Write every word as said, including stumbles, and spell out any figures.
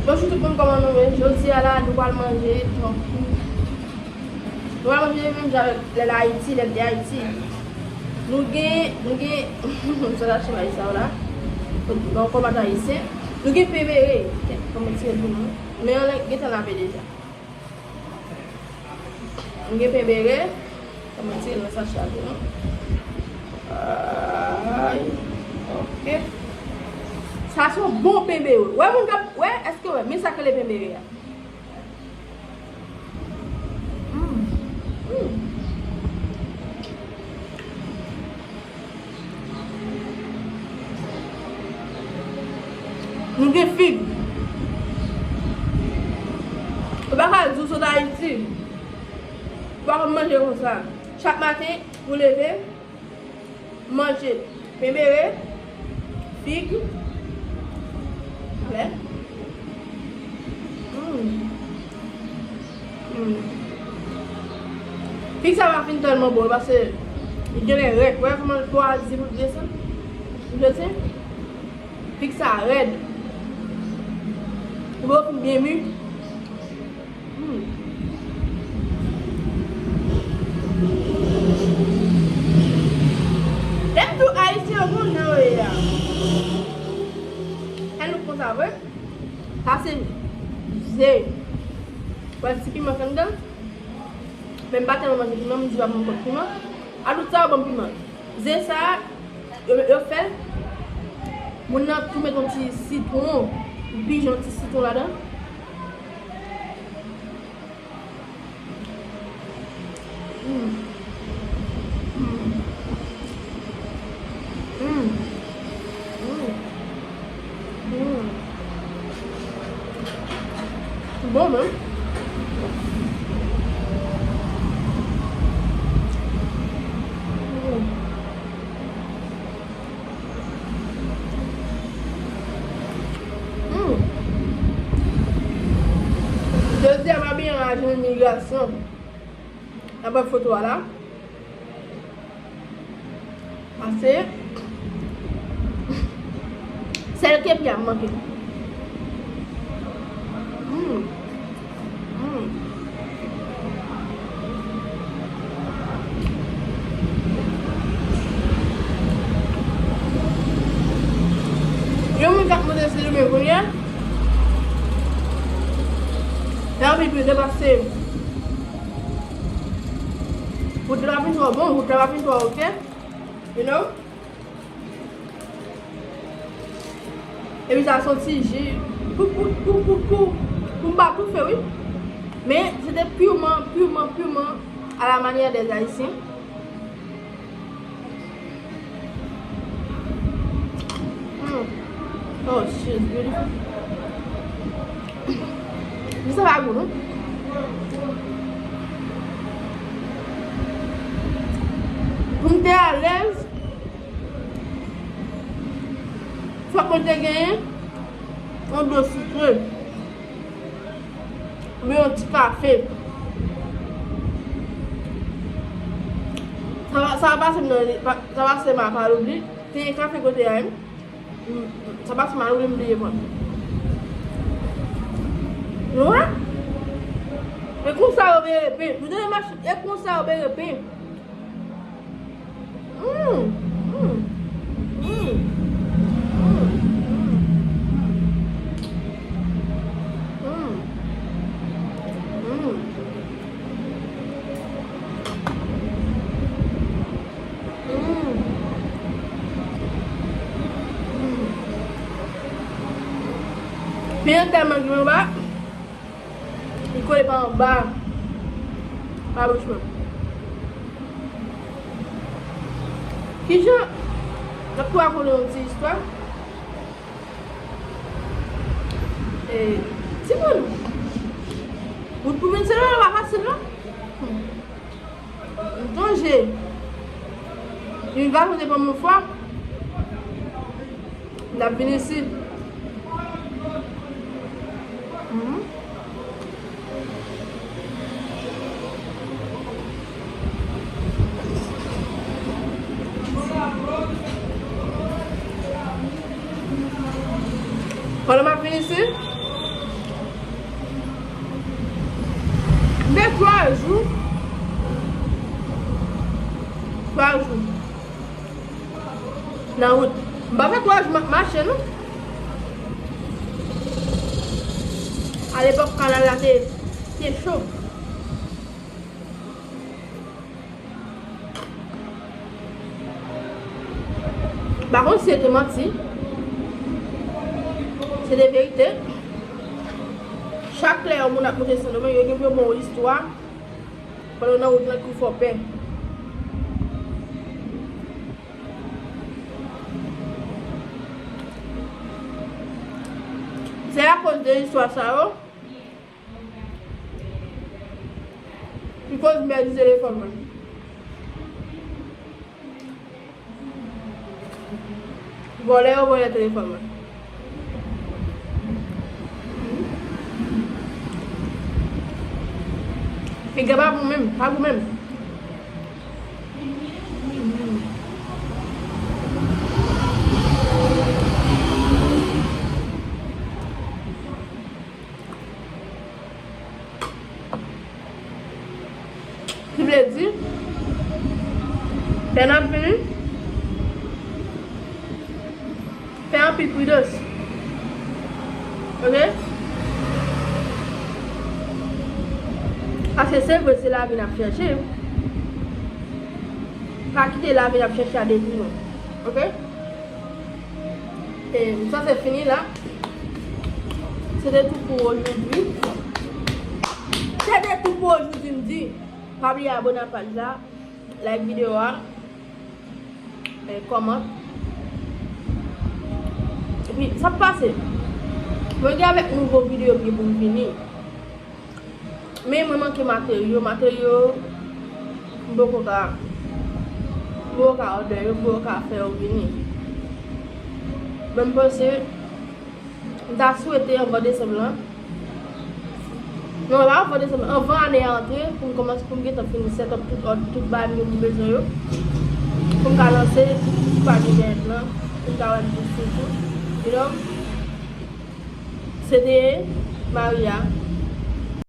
Bonjou tout moun, kòman nou ye? Jodi a la, nou pral manje tankou. Nou pral manje menm jan avèk lè l Ayiti, lè l te Ayiti. Nou gen, nou gen, m sot achte may sa yo la. Nan fòmat ayisyen. Nou gen pen bere. Kèt, fò m retire l pou nou. Men anlè, gentan lave deja. M gen pen bere. Kòman tire nan sachè a tou, non? Ay, ok. Sa se yon bon pen bere. Wè moun k ap, wè, èske wè? Men sa k rele pen bere a. Mm. Mm. Nou gen fig. Ou pa ka di w sot Ayiti, ou pa konn manje konsa. Chak maten, ou leve, manje pen bere, fig, anlè. Mm. Hmm. Fig sa pa fin tèlman bon, paske li genlè rèd. Wè kòman l twazye pou desann? Ou soti? Fig sa rèd. Li poko fin byen mi. Hmm. Lè m di w ayisyen yo gon jan yo ye a. Sa nou konsa vre? Sa se ze. Wè ti piman k anndan. Men m pa tèlman manje piman, m di pa ban m twòp piman. Adout sa yo ban m piman. Ze sa, yo, yo fè l. Moun nan tou met yon ti sitwon, yon pijan ti sitwon ladan. Mm. Mm. Mm. Mm. Mm. Bon menm. Mm. Hmm. Jodi a m abiye an ajan imigrasyon. N ap wè foto a la. Pase. Sèl kepi a m manke. Hmm. Hmm. Yon moun k ap monte sou li men kounye a. Sa anpil plis depase. Wout la pa fin twò bon, wout la pa fin twò oke. You know? Epi sa se yon ti ji pou, pou, pou, pou, pou, pou m pa toufe, wi. Men, se te purement, purement, purement à la manière des Haïtiens. Mm. Oh, she's beautiful. Sa pa gou, non? Pou m te alèz, fòk mwen te genyen yon dlo sikre. Oubyen yon ti kafe. Sa, sa pase m nan, sa pase m a pa loubli. Te gen kafe kote a menm. Mm, sa pase m a loubli, m bliye pran. Nou wè? E konsa yo bere pen. Nou te nan machin, e konsa yo bere pen. Mm, mm, mm, mm, mm, mm, mm. Mm. Mm. Pen an tèlman gen anba. Li kole pa anba. Pa bouch mwen. Kijan n ap tou rakonte yon ti istwa? E, timoun, wout pou vin Sendomeng pa fasil, non. M sonje, yon gason te pran m yon fwa, m t ap vin isit. Mhm. Pandan m ap vin isit, Nan wout. M pa fè kouraj, m ap mache, non. Alepòk, kanal la te, te cho. M pa konn si se te manti. Se de verite. Chak lè yon moun ap monte Sendomeng, yo gen pou yo ba w istwa. Pandan w nan wout lan, ki w fè w pè. Se akoz de istwa sa yo ki koz m pèdi telefòn mwen. Vòlè yo vòlè telefòn mwen. Piga pa gou menm, pa gou menm. Ki vle di, lè n ap vini, fè anpil pridans. Oke? Paske se vre, se lavi n ap chèche. Pa kite lavi n ap chèche a detwi nou. Oke? E, m sanse fini la. Se te tou pou ojodi. Se te tou pou ojodi, m di. Pa bliye abòne ak paj la, like videyo a, e, kòmante. Epi, sa ap pase. Mwen gen avèk nouvo videyo ki pou vini. Men mwen manke materyo. Materyo, m poko ka, m poko ka òdè yo, m poko ka fè yo vini. Men m panse, m ta swete anvan desanm lan. Non, pa anvan desanm lan, anvan ane a antre, pou m kòmanse, pou m gentan fin set up tout òd, tout bagay m gen pou m bezwen yo. Pou m ka lanse paj entènèt lan, pou m ka wè m plis sou tou. You know? Se te Maria.